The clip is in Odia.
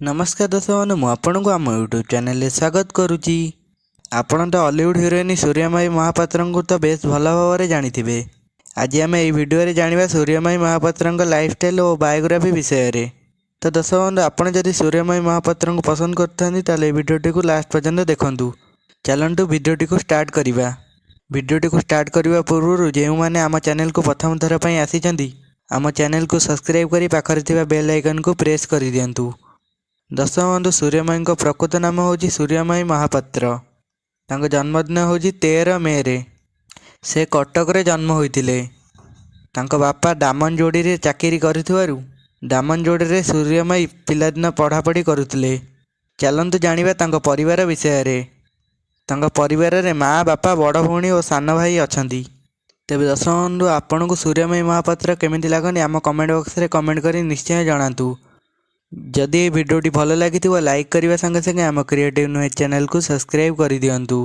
ନମସ୍କାର ଦର୍ଶକବନ୍ଧୁ, ମୁଁ ଆପଣଙ୍କୁ ଆମ ୟୁଟ୍ୟୁବ୍ ଚ୍ୟାନେଲରେ ସ୍ୱାଗତ କରୁଛି। ଆପଣ ତ ଅଲିଉଡ଼ ହିରୋଇନ୍ ସୂର୍ଯ୍ୟମୟୀ ମହାପାତ୍ରଙ୍କୁ ତ ବେଶ ଭଲ ଭାବରେ ଜାଣିଥିବେ। ଆଜି ଆମେ ଏହି ଭିଡ଼ିଓରେ ଜାଣିବା ସୂର୍ଯ୍ୟମୟୀ ମହାପାତ୍ରଙ୍କ ଲାଇଫଷ୍ଟାଇଲ୍ ଓ ବାୟୋଗ୍ରାଫି ବିଷୟରେ। ତ ଦର୍ଶକବନ୍ଧୁ, ଆପଣ ଯଦି ସୂର୍ଯ୍ୟମୟୀ ମହାପାତ୍ରଙ୍କୁ ପସନ୍ଦ କରୁଥାନ୍ତି, ତାହେଲେ ଏହି ଭିଡ଼ିଓଟିକୁ ଲାଷ୍ଟ ପର୍ଯ୍ୟନ୍ତ ଦେଖନ୍ତୁ। ଚାଲନ୍ତୁ ଭିଡ଼ିଓଟିକୁ ଷ୍ଟାର୍ଟ କରିବା। ଭିଡ଼ିଓଟିକୁ ଷ୍ଟାର୍ଟ କରିବା ପୂର୍ବରୁ ଯେଉଁମାନେ ଆମ ଚ୍ୟାନେଲକୁ ପ୍ରଥମ ଥର ପାଇଁ ଆସିଛନ୍ତି, ଆମ ଚ୍ୟାନେଲକୁ ସବସ୍କ୍ରାଇବ୍ କରି ପାଖରେ ଥିବା ବେଲ୍ ଆଇକନ୍କୁ ପ୍ରେସ୍ କରିଦିଅନ୍ତୁ। ଦର୍ଶକ ବନ୍ଧୁ, ସୂର୍ଯ୍ୟମୟୀଙ୍କ ପ୍ରକୃତ ନାମ ହେଉଛି ସୂର୍ଯ୍ୟମୟୀ ମହାପାତ୍ର। ତାଙ୍କ ଜନ୍ମଦିନ ହେଉଛି 13 ମେ'ରେ। ସେ କଟକରେ ଜନ୍ମ ହୋଇଥିଲେ। ତାଙ୍କ ବାପା ଦାମନଯୋଡ଼ିରେ ଚାକିରି କରୁଥିବାରୁ ଦାମନଯୋଡ଼ିରେ ସୂର୍ଯ୍ୟମୟୀ ପିଲାଦିନ ପଢ଼ାପଢ଼ି କରୁଥିଲେ। ଚାଲନ୍ତୁ ଜାଣିବା ତାଙ୍କ ପରିବାର ବିଷୟରେ। ତାଙ୍କ ପରିବାରରେ ମା', ବାପା, ବଡ଼ ଭଉଣୀ ଓ ସାନ ଭାଇ ଅଛନ୍ତି। ତେବେ ଦର୍ଶକ ବନ୍ଧୁ, ଆପଣଙ୍କୁ ସୂର୍ଯ୍ୟମୟୀ ମହାପାତ୍ର କେମିତି ଲାଗନ୍ତି, ଆମ କମେଣ୍ଟ ବକ୍ସରେ କମେଣ୍ଟ କରି ନିଶ୍ଚୟ ଜଣାନ୍ତୁ। ଯଦି ଏହି ଭିଡ଼ିଓଟି ଭଲ ଲାଗିଥିବ, ଲାଇକ୍ କରିବା ସଙ୍ଗେ ସଙ୍ଗେ ଆମ କ୍ରିଏଟିଭ୍ ନୁହେଁ ଚ୍ୟାନେଲକୁ ସବସ୍କ୍ରାଇବ୍ କରିଦିଅନ୍ତୁ।